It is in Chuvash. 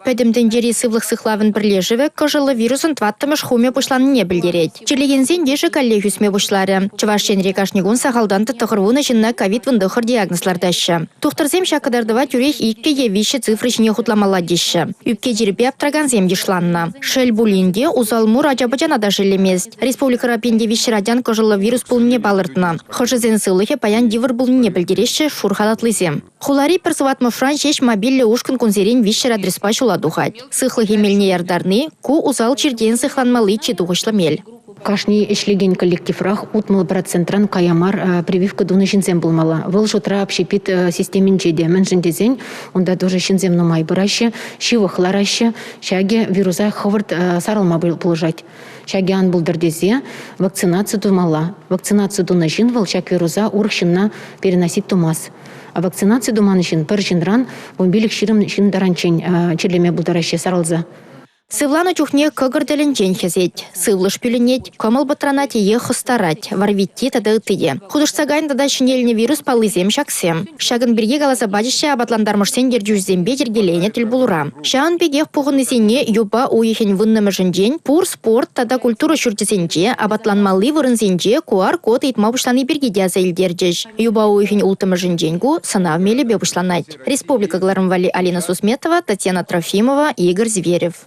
Пӗтӗм тӗнчери сывлӑх сыхлавӗн пӗрлешӗвӗ кӑшӑллӑ вирусӑн тӑваттӑмӗш хумӗ пуҫланнине пӗлтерет. Чирлекенсен йышӗ каллех ӳсме пуҫларӗ. Чӑваш Енре кашни кун сахалтан та 90 ҫынна ковид-19 диагноз лартаҫҫӗ. Тухтӑрсем ҫак кӑтартӑва тӳрех иккӗ е виҫҫӗ цифра ҫине хутламалла теҫҫӗ. Ӳпке чирӗпе аптӑракансем йышланнӑ. Шел пулин те, усал мур ача-пӑчана та шеллемест. Республикӑра 1300 ачан кӑшӑллӑ вирус пулнине палӑртнӑ. Хӑшӗсен сывлӑхӗ паян йывӑр пулнине пӗлтереҫҫӗ шур халатлисем. Хулари пӗр сыватмӑшран ҫеҫ мобильлӗ ушкӑн кунсерен 300 адреспа ҫула тухать. Сыхлӑх эмелне яртарни – ку усал чиртен сыхланмалли чи тухӑҫлӑ мел. Кашни ӗҫлекен коллективрах 60 процентран кая мар прививка тунӑ ҫынсем пулмалла. Вӑл шутра общепит системинче те. Мӗншӗн тесен унта тоже ҫынсем нумай пыраҫҫӗ, ҫывӑх лараҫҫӗ. Ҫакӑ вируса хӑвӑрт сарӑлма пулӑшать. Ҫакӑ ан пултӑр тесе вакцинаци тумалла. Вакцинаци тунӑ ҫын вӑл ҫак вируса урӑх ҫынна переносить тумасть. А вакцинаци туман ҫын пӗр ҫынран 15-20 ҫын таранччен чирлеме пултараҫҫӗ сарӑлса. Сывланӑ чухне кӑкӑр тӗлӗнчен хӗсет, сывлӑш пӳлӗнет, кӑмӑл пӑтранать е хӑстарать, варвитти тата ытти те. Хутӑшса кайнӑ тата ҫӗнелнӗ вирус паллисем ҫаксем. Ҫакӑн пирки каласа пачӗҫ те апатлантармӑшсен ертӳҫисемпе йӗркеленӗ тӗлпулура. Ҫавӑн пекех пухӑннисене юпа уйӑхӗн вуннӑмӗшӗнчен пур спорт тата культура ҫурчӗсенче, апатланмалли вырӑнсенче QR-код ыйтма пуҫлани пирки те аса илтерчӗҫ. Юпа уйӑхӗн улттӑмӗшӗнчен ку сӑнав мелӗпе пуҫланать. Республика кӑларӑм валли Алина Сусметова, Татьяна Трофимова, Игорь Зверев.